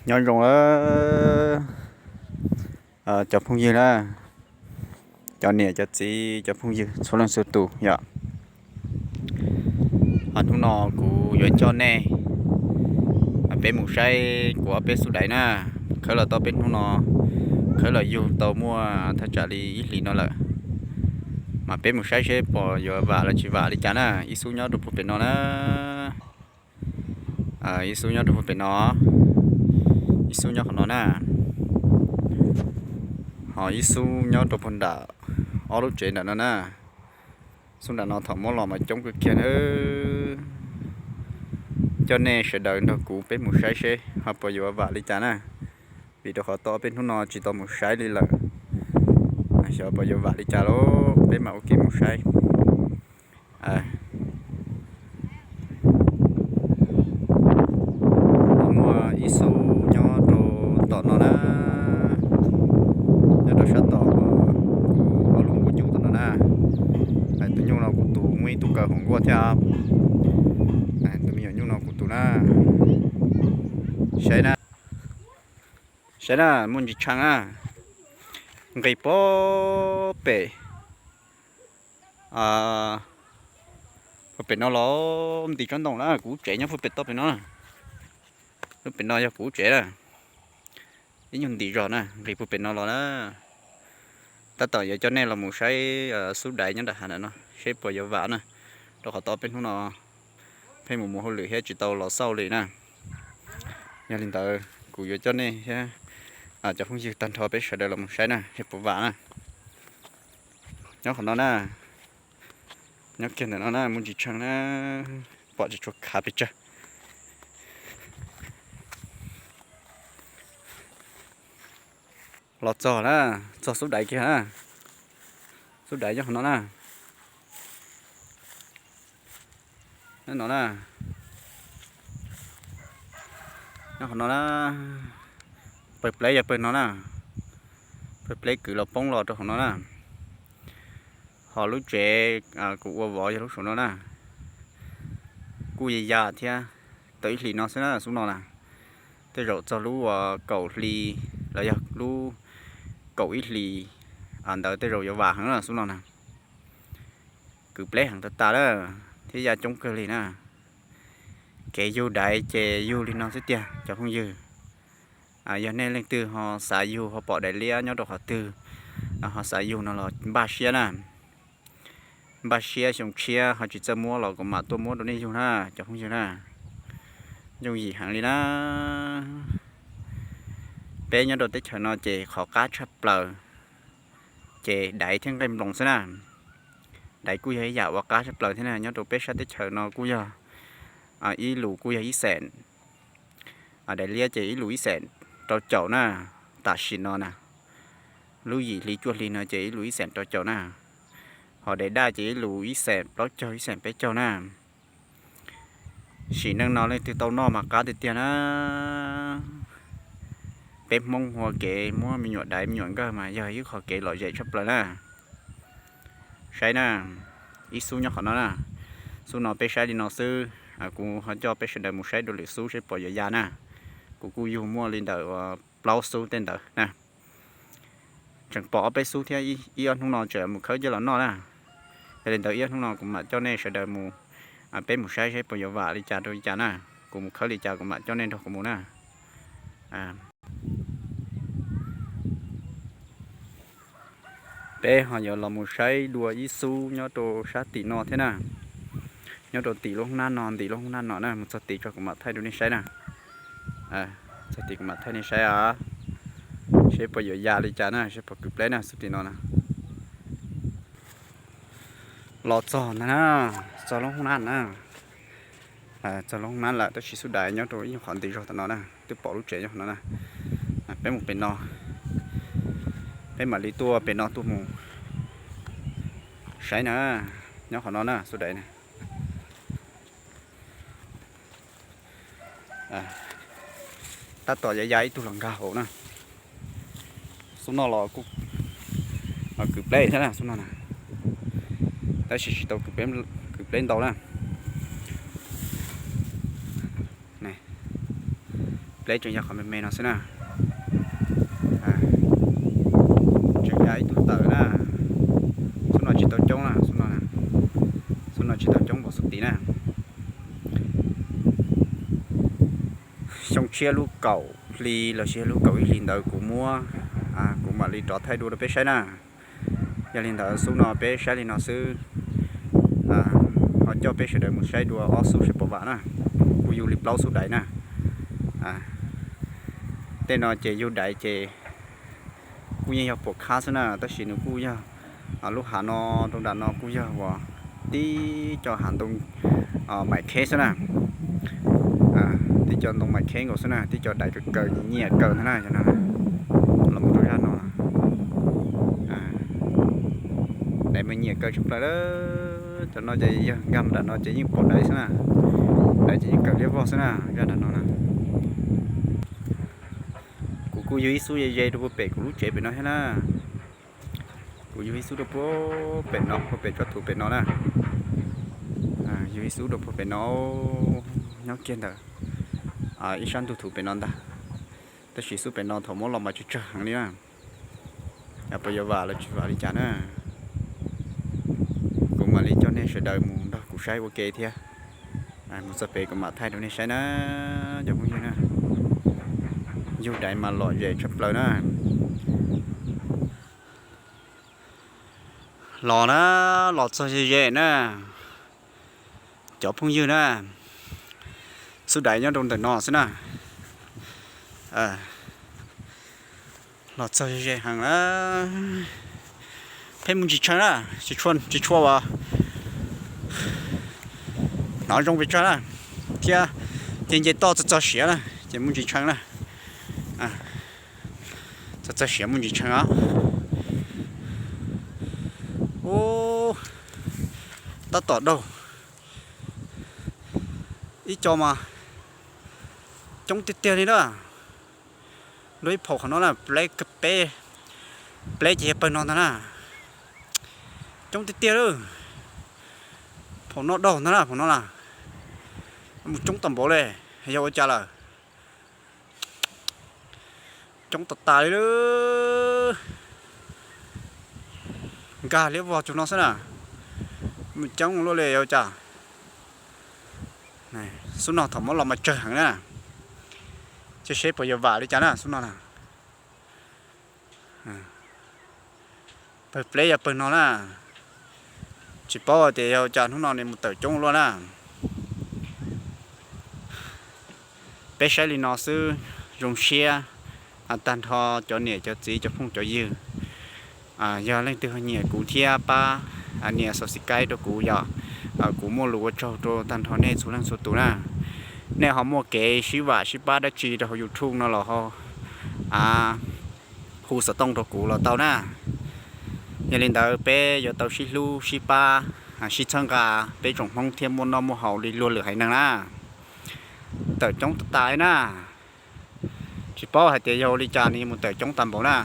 Nyob zoo lawm cov phooj ywg na, cov niam cov txiv cov phooj ywg txhua leej txhua tus yom. Ho hnub no kuv yuav coj nej peb mus saib kuv ob peb xub daiv na, khawb los tau peb hnub no, khawb los yug tau muaj thaj tsam li ib hlis no lawm. Mas peb mus saib seb puas yuav vam los tsis vam li cas na. Ib xub nyob rau puag pem no na, ib xub nyob rau puag pem no, ib xub nyob qhov no na, ho ib xub nyob rau puag nram ob lub tsev nram no na. Xub nram no thaum muab los mas coob kawg kiag nawb. Coj nej sawv daws nrog kuv peb mus saib seb ho puas yuav vam li cas na, vim rau qhov tau ob peb hnub no tsis tau mus saib li lawm. Xyov puas yuav vam li cas lauj, peb mam ua ke mus saib. Muaj ib xub nyob rau tom no na, nyob rau sab tom kuv ob lub nkuaj nyuj tom no na. Tus nyuj no kuv tus, muaj ib tug kaw hauv nkuaj thiab. Tus me nyuam nyuj no kuv tus na. Saib na, saib na, muaj ntsis tshee na, nqis puag pem, puag pem no los nti tsob ntoo na, kuv lub tsev nyob puag pem toj pem no. Lub pem no yog kuv lub tsev na, ib nyuag ntim zog na, nqis puag pem no los na. Tab tom yuav coj nej los mus saib xub daiv nyob nram hav ntawm no seb puas yuav vam na, rau qhov tau ob peb hnub no pheej mus mus hauj lwm thiab tsis tau los xauj li na. Yog li ntawd kuv yuav coj nej thiab cov phooj ywg tag nrho peb sawv daws los mus saib na seb puas vam na. Nyob qhov no na, nyob kiag ntawm no na, muaj ntsis tshee na, pom tsis tshua khav pes tsawg. Los txog na, txog xub daiv kiag na. Xub daiv nyob qhov no na. Nyob no na, nyob qhov no na. Pawg pleb yog pawg no na, pawg pleb kwv los poob los rau hauv no na. Ho lub tsev kuv ua vov yog lub saum no na. Kuj ya ya thiab, tau ib hlis no xwb na xub no na. Tej zaum txog lub kaum hli los yog lub kaum ib hlis ntawd tej zaum yuav vam heev na xub no na. Kwv pleb heev tas tas lawm thiab ya coob kawg li na. Kev yug daiv ces yug li no xwb tiag cov phooj ywg. Yog nej leej twg ho xav yug ho pom daiv liab nyob rau qhov twg, ho xav yug no los npaj siab na. Npaj siab xyoo tshiab ho tsis txawj muab los kuv mam tuaj muab rau nej yug na cov phooj ywg na. Yooj yim heev li na. Peb nyob rau teb chaws no ces qhov qab tshaj plaws ces daiv thiab nqaij nploos xwb na. Daiv kuj yog ib yam uas qab tshaj plaws thiab na, nyob rau peb sab teb chaws no kuj yog ib lus kuj yog ib xeem. Daiv liab ces ib lus ib xeem rau caum na, tam sim no na. Lub yim hli cuaj hli no ces ib lus ib xeem rau caum na. Ho daiv daj ces ib lus ib xeem plaub caug ib xeem peb caug na. Sim neej no leej twg tau noj mas qab tiag tiag na. Peb Hmoob ua kev muab me nyuam daiv me nyuam nkawg mas yog ib qho kev lom zem tshaj plaws na. Saib na, ib xub nyob qhov no na. Xub no peb saib li no xwb, kuv ho coj peb sawv daws mus saib dua lwm xub seb puas yuav ya na. Kuv kuj yug muaj li ntawm plaub xub tej ntawd na. Tseem pom ob peb xub thiab, ib ob hnub no tseem mus khawb coj los noj na. Yog li ntawd ib ob hnub no kuv mam coj nej sawv daws mus, peb mus saib seb puas yuav vam li cas rau li cas na. Kuv mus khawb li cas kuv mam coj nej nrog kuv mus na. Peb ho yuav los mus saib dua ib xub nyob rau sab tim no thiab na. Nyob rau tim lub hoob nab no, ntim lub hoob nab no na, mus txog tid tso kuv mam thaij rau nej saib na. Txog tid kuv mam thaij nej saib os, seb puas yuav ya li cas na, seb puas kwv pleb na, xub tim no na. Los txog ntag na, txog lub hoob nab na. Txog lub hoob nab lawm tab sis xub daiv nyob rau ib nyuag qhov nti zog tom no na, twb pom lub tsev nyob qhov no na. Peb mus pem no, peb mam li tuaj pem no tuaj mus saib na, nyob qhov no na xub daiv na. Tab tom ya ya ib tug los nkag hauv na. Xub no los kuj kwv pleb thiab na xub no na, tab sis tsis tau kwv pleb ntau na. Pleb tseem yog qhov me me no xwb na. Tseem yog ib tug tawm na. Xub no tsis tau coob na, xub no, xub no tsis tau coob npaum xub tid na. Xyoo tshiab lub kaum hli los sis lub kaum ib hlis ntawd kuv muab, kuv mam li rov thaij dua rau peb saib na. Yog li ntawd xub no peb saib li no xwb. Ho coj peb sawv daws mus saib dua ob xub seb puas vam na. Kuj yug li plaub xub daiv na. Tej no ces yug daiv ces kuj yeej yog puas khab xwb na, tab sis nws kuj yog, lub hav no rau nram no kuj yog uas tib co hav ntoo maim kheb xwb na. Tib co ntoo maim kheb nkaus xwb na, tib co daiv kawg kawg nyiam kawg ntag na. Los mus rau zaj no, daiv mas nyiam kawg tshaj plaws lawm. Cov no ces yog nkag mus nram no ces yeej pom daiv xwb na. Daiv ces yeej kawm liab vog xwb na, zaj nram no na. Kuv kuj yug ib xub ze ze rau puag pem kuv lub tsev pem no thiab na. Kuv yug ib xub rau puag pem no, puag pem tsob thuv pem no na. Yug ib xub rau puag pem no, nyob kiag ntawm ib sab ntug thuv pem no ntag. Tab sis xub pem no thaum muab los mas tsawg tsawg heev li na. Puas yuav vam los tsis vam li cas na. Kuv mam li coj nej sawv daws mus nrog kuv saib ua ke thiab. Mus txog pem kuv mam thaij rau nej saib na, cov phooj ywg na. Yug daiv mas lom zem tshaj plaws na. Los na, los txog ze ze na, cov phooj ywg na. Xub daiv nyob rau ntawm no xwb na. Los txog ze ze heev na. Peb mus ntsis tshee na, tsis tshua, tsis tshua uas hnov zoo pes tsawg na, thiab ces nce toj txog txog siav na ces mus ntsis tshee na. Txog txog siav mus ntsis tshee os. Ub, tab tom daug. Ib co mas coob tiag tiag li na. Nrog ib phaum qhov no na, pleb, pleb ces yog pawg no ntag na. Coob tiag tiag lawm. Phaum no daug ntag na, phaum no na. Mus coob tag npaum li, yog ua cas lawm. Coob tas tas li lawm. Nkag liab vog tsuag no xwb na. Mus coob luaj li yog ua cas. Xub no thaum muab los mas tsawg heev na. Cia seb puas yuav vam li cas na xub no na. Pawg pleb yog pawg no na. Tsis paub tias yog ua cas hnub no nws mus tawm coob luaj na. Peb saib li no xwb, zoo siab tag nrho cov niam cov txiv cov phooj cov ywg. Yog leej twg ho nyiam kuv thiab pab nias subscribe rau kuv, yog kuv muaj lus ua tsaug rau tag nrho nej txhua leej txhua tus na. Nej ho muaj kev sib vam sib pab dab tsi rau hauv YouTube no los ho hu xov tooj rau kuv los tau na. Yog li ntawd peb yuav tau sib hlub sib pab, sib txhawb nqa peb tsoom Hmoob thiaj muaj noj muaj haus li luag lwm haiv neeg na. Tawm coob tas tas li na. Tsis paub hais tias yog ua li cas nws mus tawm coob tag npaum na.